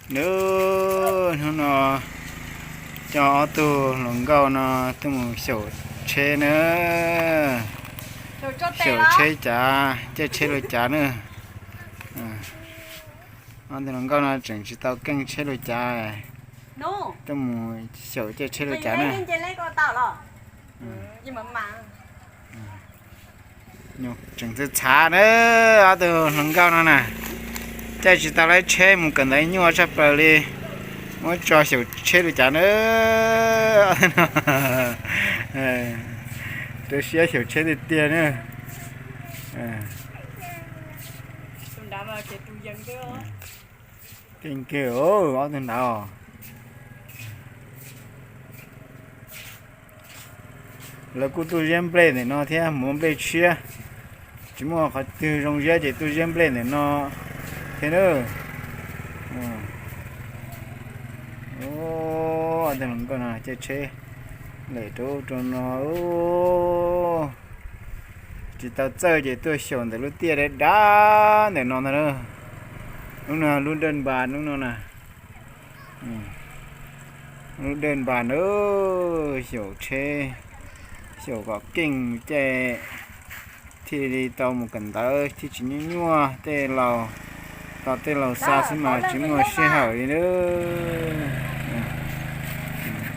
Nws, hnub no coj ob tug hluas nkauj no tuaj mus xyaum tsheb na. Xyaum tsheb cav, caij tsheb luv cav na. Ob tug hluas nkauj no tseem tsis tau keej tsheb luv cav, tuaj mus xyaum caij tsheb luv cav na. Tseem txhav txhav na, ob tug hluas nkauj no na. Caij tsis tau lawv tsheb mus kawm ntawv nyuaj tshaj plaws li, muab tso xyaum tsheb luv cav na. Rau siab xyaum tsheb tiag tiag na. Keej kawg ob tug nrad. Lawv kuj tuaj ziab nplej ntawm no thiab, mus ua nplej tshiab. Tsis muaj qhov twg zoo ziab ces tuaj ziab nplej ntawm no thiab na. Ob tug hluas nkauj no caij tsheb lem rau ub rau no. Tsis tau txawj ces tuaj xyaum ntawm lub tiaj dav dav ntawm no ntag na. Lub no lub dawj npas lub no na. Lub dawj npas na, xyaum tsheb, xyaum kom keej caij thiaj li tau mus kawm ntawv thiaj tsis nyuaj nyuaj. Tej laus, tos tej laus xa xwb mas tsis muaj sij hawm li na.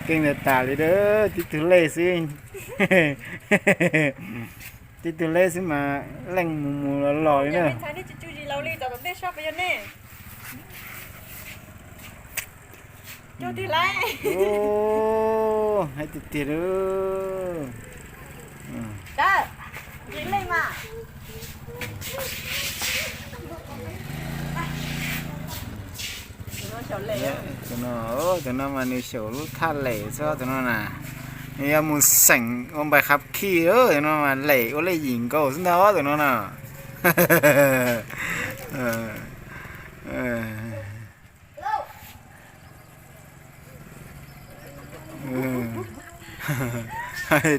Keej tas tas li na, tib tug lej xwb. Tib tug lej xwb mas leej mus mus los los li na. Hais tiag tiag. Tus no, tus no mas nws xyaum lub thaj lem xwb tus no na. Nws yuav mus xeem ua npais qhab khij, tus no mas lem ua lej yim nkaus xwb ntag tus no na.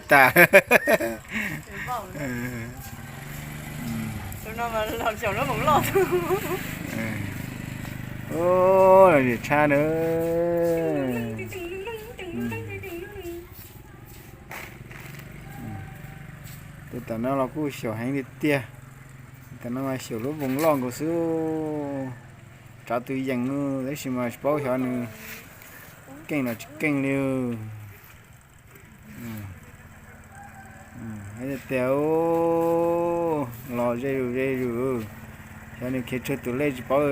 Tas. Ua, tshaj na. Tus tom no los kuj xyaum heev li tiag. Tus tom no mas xyaum lub voos loj nkaus xwb. Tsav tus yees tab sis mas tsis paub xyov nws keej los tsis keej li. Tias los ze zus ze zus, xyov nws khiav tsawg tus lej tsis paub.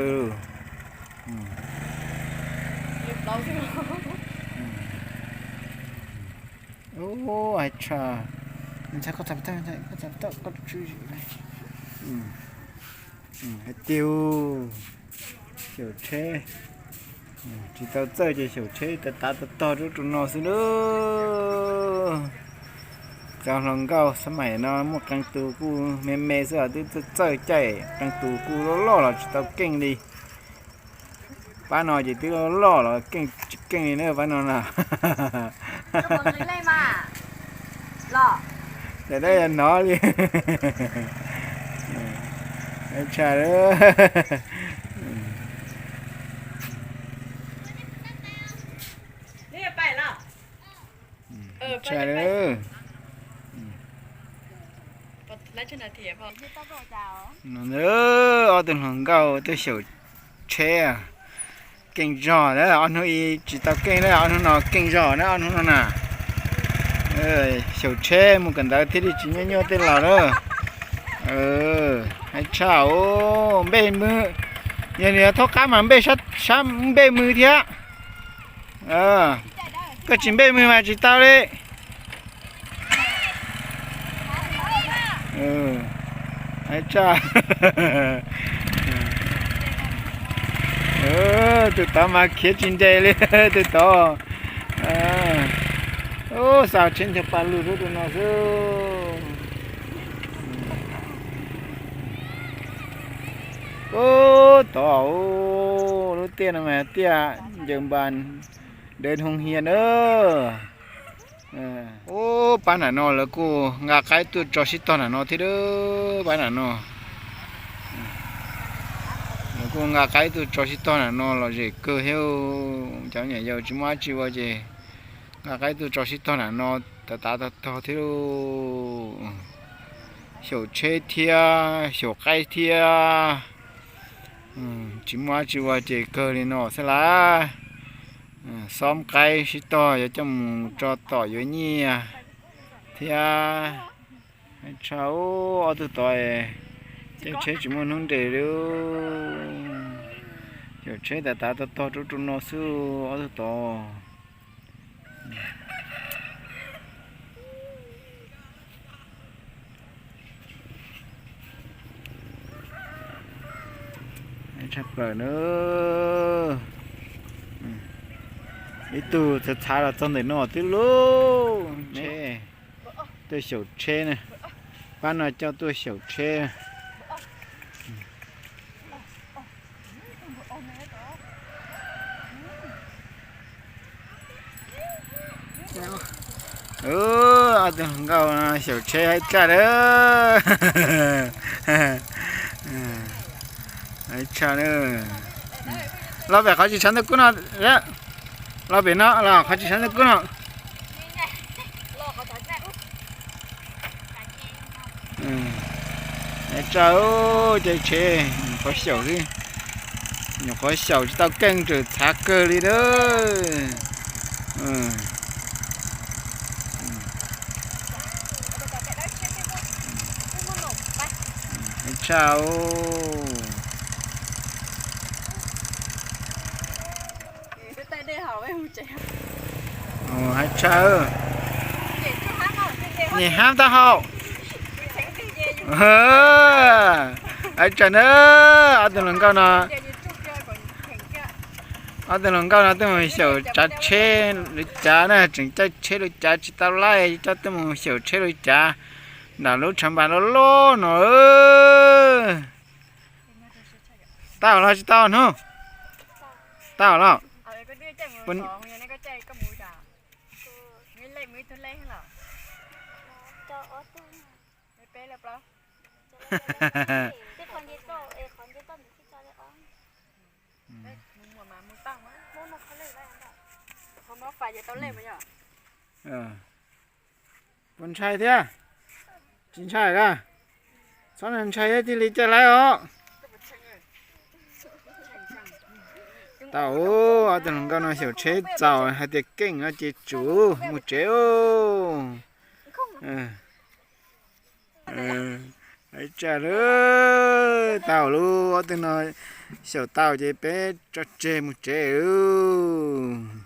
Ua, hais tshaj, ntxhais koj txav pem toj, koj txav pem toj koj tsw zim. Hais tias xyaum tsheb, tsis tau txawj ces xyaum tsheb tav tav tog tog rau rau no xwb na. Cov hluas nkauj xab maim no muaj qee tus kuj me me xwb os, twb txawj txawj caij, qee tus kuj loj loj los tsis tau keej li. Pab no ces twb loj loj los keej tsis keej li na pab no na. Ces dab yog hnov li. Tshaj, tshaj. Ob tug hluas nkauj tuaj xyaum tsheb, keej zog na, ob hnub ib tsis tau keej na, ob hnub no keej zog na, ob hnub no na. Xyaum tsheb mus kawm ntawv thiaj li tsis nyuaj nyuaj tej laus na. Hais tshaj, npej mws, yog nws thaub qab mas npej sab npej mws thiab. Koj tsis npej mws mas tsis tau li. Hais tshaj. Tus tod mas khiav tsis nres li, tus tod. Xa tsheb ncaug pa lug rau tus no xwb. Ub, tod, lub tiaj no mas tiaj ncaws npas dev hoo hias na. Ub, pab nram no lawv kuj nqa qaib tuaj tso sib tog nram no thiab, pab nram no. Lawv Ua nqa qaib tuaj tso sib tog nram no los zem kawg thiab. Cov me nyuam yaus tsis muaj dab tsi ua ces nqa qaib tuaj tso sib tog nram no, tav tav tog tog thiab lauj. Xyaum tsheb thiab xyaum qaib thiab. Tsis muaj dab tsi ua ces kawg li no xwb lauj. Xob qaib sib tog yuav coj mus tso tom yuav nyiaj thiab. Tshaj, ob tug tod caij tsheb tsis muaj hnub nres li. Xyaum tsheb tav tav tog tog rau rau no xwb ob tug tod. Tshaj plaws na. Ib tug txhav txhav los txog ntawm no twb lauj. Tsheb, tuaj xyaum tsheb na. Pab no coj tuaj xyaum tsheb. Ob tug hluas nkauj no xyaum tsheb haib tshaj lawm. Haib tshaj lawm. Los pem qhov tsis tshav ntuj kub no. Los pem no los qhov tsis tshav ntuj kub no. Haib tshaj, caij tsheb nyuam qhuav xyaum xwb. Nyuam qhuav xyaum tsis tau keej tseem txhav kawg li na. Haib tshaj. Haib tshaj. Nyem hab taub hau. Haib tshaj na. Ob tug hluas nkauj no, ob tug hluas nkauj no twb mus xyaum tsav tsheb lub cav na, tseem caij tsheb lub cav tsis tau laij, coj twb mus xyaum tsheb lub cav nram lub tshav npas loj loj no. Tau los tsis tau hnub? Tau los. Puas ntshai thiab? Tsis ntshai a? Txhob ntshai thiaj li caij laij os. Tau, ob tug hluas nkauj no xyaum tsheb txaus hais tias keej no ces tsum mus tsev. Haib tshaj lawm. Tau lawm, ob tug no xyaum tau ces peb tso tseg mus tsev.